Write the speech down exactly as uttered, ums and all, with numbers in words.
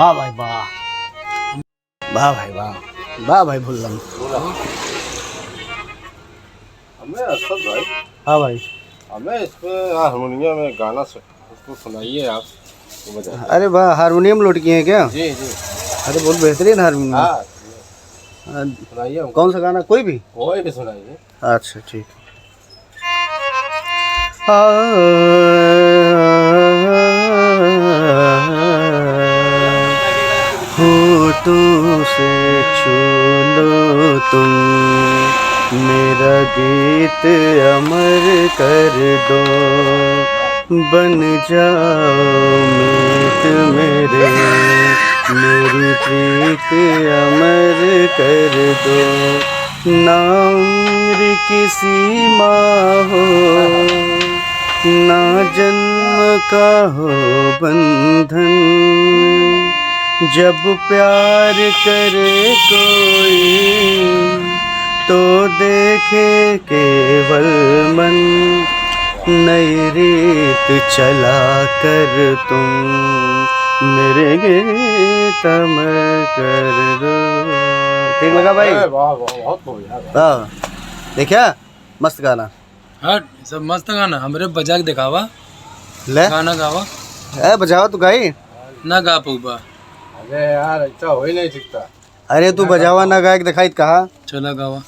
वाह भाई, वाह। वाह भाई, वाह। वाह भाई, भुल्लम। हमें अरशद भाई, हाँ भाई। हमें इस पे हारमोनियम में गाना सु-, उसको सुनाइए आप, तो बजाइए। अरे वाह, हारमोनियम लोड किए हैं क्या? जी, जी। अरे, बहुत बेहतरीन हारमोनियम। हाँ, हाँ। सुनाइए हमको। कौन सा गाना? कोई भी? कोई भी सुनाइए। अच्छा, ठीक। आ, होठों से छू लो तुम, मेरा गीत अमर कर दो, बन जाओ मीत मेरे, मेरी प्रीत अमर कर दो। ना उम्र की सीमा हो, ना जन्म का हो बंधन, जब प्यार करे कोई तो देखे केवल मन, नई रीत चला कर तुम मेरे गीत अमर कर दो। ठीक लगा भाई? अरे वाह, वाह, बहुत बढ़िया। हाँ, देखा, मस्त गाना। हट, सब मस्त गाना, हमरे बजा के दिखावा। ले। गाना गावा। ए, बजावा तो गाई। ना गा पउबा। अरे यार, ऐसा हो ही नहीं सकता। अरे तू बजावा ना, गाय के दिखाई त कहा। चला गावा।